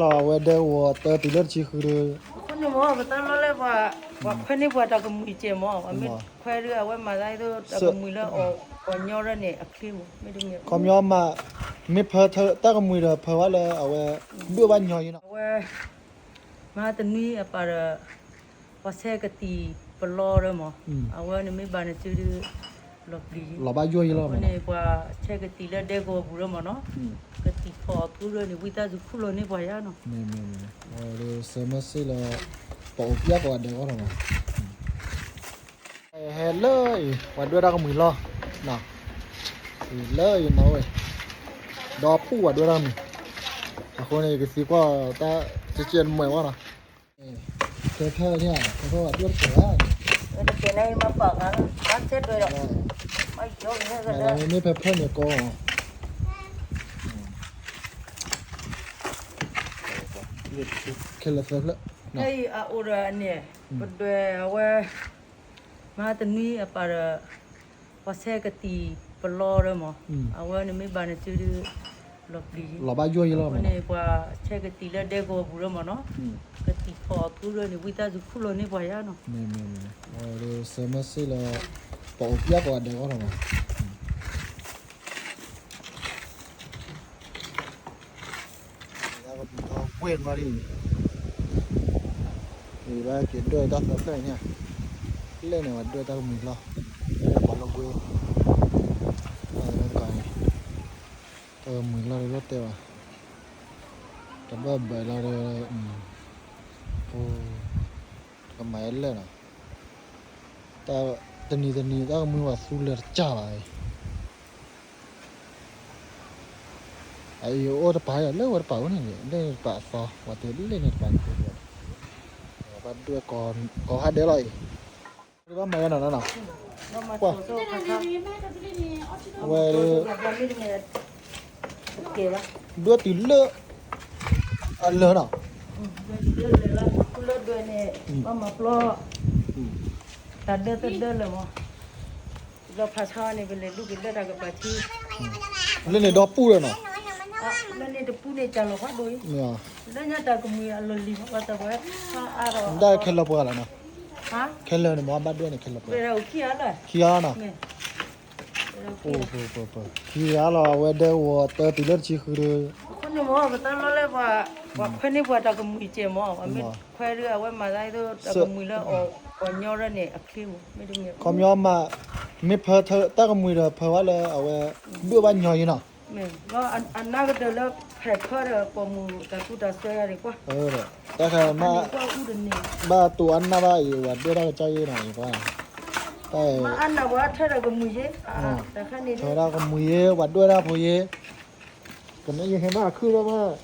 လီၤအဝဲဒဲကဝီၤတၢ်တုၤလၢတဆံဃုဒီး, အဃိန့ၣ်မ့ၢ် ပတၢ်လီၢ်လၢပှၤ, ပှၤခွဲးန့ၢ်ပှၤတၢ်ကမှံၤစဲးမ့ၢ်, ပှၤမ့ၢ်ခွဲးဒီး အဝဲမၤသးဒ်သိးတၢ်ကမှံၤလၢအီၣ်ညီရၢန့ၣ် အချ့မ့ၢ်, မ့တမ့ၢ်, ခီပညီမး, မ့ၢ်ဖၢတၢ်ကမှံၤဒီးဖၢဝဲလၢအဝဲ, ဒွဲၣ်ဘၣ်ညီယံၤနီၤ, အဝဲ မဟါတနွံအပာ်ဒီး, ပှၤဆဲးကသံၣ်ပလီၢ်ရၢမး, အဝဲန့ၣ်မ့ၢ်ဘၣ်နစုဒုး, လီၤပျံၤ, လီၤဘၣ်ယိၣ်ယံၤလီၤ, အဝဲန့ၣ်ပှၤဆဲးကသံၣ်လၢဒဲကဝီၤပူၤရၢမးနီၤ, ကသံၣ်ဖီၣ်အီၤသူရၢန့ၣ် ဝံသးစူၤခူၣ်လီၤန့ၢ်ပှၤယါနီၤ, မ့ၢ်မ့ၢ်မ့ၢ်, အဝဲဒုးစဲးမ့ၢ်စ့ၢ်လၢ, ပအိၣ်ပျဲၢ်ကိးဂၤဒဲးအဂီၢ်လီၤနီၤ ဟဲလၢအံၤ ပှၤဒွဲၣ်တၢ်ကမှံၤလီၢ်, လၢအံၤနီၤဝဲ, ဒီပုၢ်ပှၤဒွဲၣ်တၢ်ကမှံၤ, အဃိန့ၣ် ယကသံကွၢ်တၢ်ကဲကဲမွဲဝဲနီၤ, ခဲဖဲန့ၣ်, ခဲဖဲပှၤဒွဲၣ်တကဲးဘၣ်, မ့မ့ၢ်ဖဲဖဲန့ၣ်ကီး, ခဲလၢာ်သၢဖျၢၣ်, အအိၣ်ဒီးန့ၣ်, ပဒွဲၣ်အဝဲ မဟါတနွံအပာ်ဒီး, ပှၤဆဲးကသံၣ်ပလီၢ်ရၢမး, အဝဲန့ၣ်မ့ၢ်ဘၣ်နစုဒုး, လီၤပျံၤ, လီၤဘၣ်ယိၣ်ယံၤလီၤ, အဝဲန့ၣ်ပှၤဆဲးကသံၣ်လၢဒဲကဝီၤပူၤရၢမးနီၤ, ကသံၣ်ဖီၣ်အီၤသူရၢန့ၣ် ဝံသးစူၤခူၣ်လီၤန့ၢ်ပှၤယါနီၤ, မ့ၢ်မ့ၢ်မ့ၢ်, အဝဲဒုးစဲးမ့ၢ်စ့ၢ်လၢ, ပအိၣ်ပျဲၢ်ကိးဂၤဒဲးအဂီၢ်လီၤနီၤ ဝ့ၢ်လီၤဒ်အံၤ, အံၤဘၣ်က့ၤဒွဲၣ်တၢ်သၢဖျၢၣ်အံၤန့ၣ်, လဲၣ်န့ၣ် ပှၤဒွဲၣ်တၢ်ကမှံၤလီၢ်, ဘၣ်လိကွ့, တၢ်ကမှံၤလီၢ်တလီၢ်တဲဘၣ်, တဘၣ်ဘၣ်လီၤဒီး, ဖိ, တကမၤယဲလဲၣ်နီၤ, တၢ်, တနံၤတနံၤတၢ်ကမှံၤပှၤသူလၢာ်တကၢ်ဘၣ်အံၤ အအံၤအိၣ်တပၤလၢဝဲတပၤအိၣ်န့ၣ်, လၢတပၤအသီ ပှၤတဲလၢန့ၣ်တပၤန့ၣ်, ဘၣ်ဒွဲၣ်ကိးဟါဒဲးလီၤအံၤ, ဘၣ်မၤယါနီၤနီၤ, ကွၢ်, အဝဲ, ဒွဲၣ်တုၤလၢ, အလၢာ်နီၤ, လၢဒွဲၣ်န့ၣ်, ဘၣ်မၤပျီ, တၢ်ဒၢသဒၢလၢာ်မး ဒီးဖးဆါန့ၣ် ပလဲၤလူၤက့ၤလၢတၢ်ကပၤထံ, လၢန့ၣ်ဒီပုၢ်ဒီးနီၤ, လၢန့ၣ်တပူၤန့ၣ် ကၢ်လီၤဖးဒိၣ်အံၤ, လၢညါတၢ်ကမှံၤအလီၢ်လံၤမး ဘၣ်တၢ်ပှဲၤ, ဒၣ်ခဲလၢာ်ပှဲၤလီၤနီၤ, ခဲလၢာ်န့ၣ်မ့ၢ်ဘၣ်ဒွဲၣ်န့ၣ်ခဲလၢာ်ပှဲၤ, ခံဂၤလီၤ, ခံဂၤလီၤ အဝဲဒဲကဝီၤတၢ်တုၤလၢတဆံဃုဒီး, အဃိန့ၣ်မ့ၢ် ပတၢ်လီၢ်လၢပှၤ, ပှၤခွဲးန့ၢ်ပှၤတၢ်ကမှံၤစဲးမး, ပှၤမ့ၢ်ခွဲးဒီး အဝဲမၤသးဒ်သိးတၢ်ကမှံၤလၢအီၣ်ညီရၢန့ၣ် အချ့မး, မ့တမ့ၢ်, ခီပညီမး, မ့ၢ်ဖၢတၢ်ကမှံၤဒီးဖၢဝဲလၢအဝဲ, ဒွဲၣ်ဘၣ်ညီယံၤနီၤ, အနၢ်ကတၢၢ်လၢဖဲးဖၢဒီး ပိာ်မုၣ်တၢ်ကူတၢ်စွဲယၤန့ၣ်ကွၢ်, တၢ်ခဲ, ဘၣ်တိၤအနၢ်ဘၣ်အံၤ ပှၤဒွဲၣ်တၢ်ကစၢ်ယဲနီၤ, အနၢ်ပှၤထၢဒီးကမှံၤယဲ, ထၢဒီးကမှံၤယဲ ပှၤဒွဲၣ်တၢ်ဖိယဲ, ကနံၣ်ယဟဲမးအခုၣ်လီၤမး,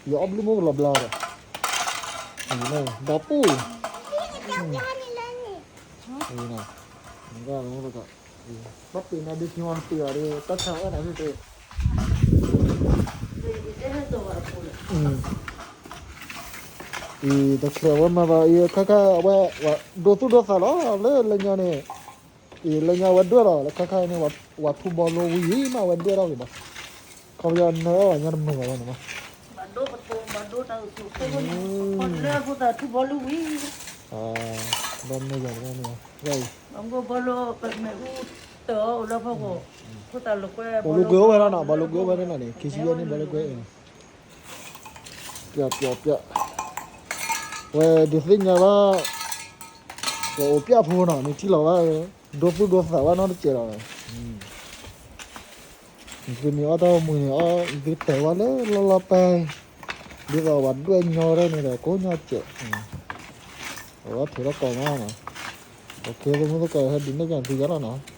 ယအီၣ်ဘျုးမုၢ်ကလီၤဘျါဒီး, ဒီပုၢ်, ဘၣ်ပ့ၤနၤဒုးခံဝီတပ့ၤအီၤဒီး တၢ်ဆါဝဲနၤဒုးတ့ၢ်, အံၤတချုးဝဲမၤဘၣ်အံၤ ခါခါအဝဲ, ဒိသူၣ်ဒိသးလီၤ လၢလၢညါန့ၣ်, အံၤလၢညါဝဲဒွဲၣ်လီၤ လၢခါခါန့ၣ်, ဝၤထူဘီလိဝံၤမး ဝဲဒွဲၣ်ထီၣ်က့ၤဘၣ်, ခီပညီနၢအီၣ်ဘၣ်ညါတမုာ်ဘၣ်ဝဲန့ၣ်မး, ဘၣ်ဒိပတိဘၣ်ဒိတၢ်အိၣ်ဆူၣ်ဖိန့ၣ်, လၢဖိသၣ်ထူဘီလိဝံၤ, ဘၣ်မ့ၢ်ယၤတမ့ၢ်, ဘၣ်မ့ၢ်ဘီလိပမ့ၣ်အူတၢ်အီၣ်အိၣ်လၢဖီခိၣ်, ဖိသၣ်လိာ်ကွဲ, ဘီလိကွဲအိၣ်ဝဲလီၤနီၤ ဘီလိကွဲအိၣ်ဝဲလီၤန့ၣ် ခံဆံယဲၢ်နံၣ်ဘီလိကွဲ, ပျၢ်ပျၢ်ပျၢ်, ဝဲဒုးသ့ၣ်ညါဘၣ်, ပအိၣ်ပျၢ်ဖိနီၤ မ့ၢ်ထံၣ်လီၤဘၣ်, ဒိသူၣ်ဒိသးဘၣ်နီတစဲးလီၤ, သုမ့ၢ်အီၣ်တၢ်အိၣ်မူန့ၣ် အီၣ်သုတဲာ်ဝဲလၢလီၢ်လီၢ်ပၢ်, ဒ်သိးပှၤဒွဲၣ်ညီရဲၣ်န့ၣ်ဒီး ကိးညီစဲး, အဝဲထုးထီၣ်ကိးမးနီၤ, ပခဲသမုၢ်သကိးဟဲဒုးနဲၣ်ပၠးသုယၤလီၤနီၤ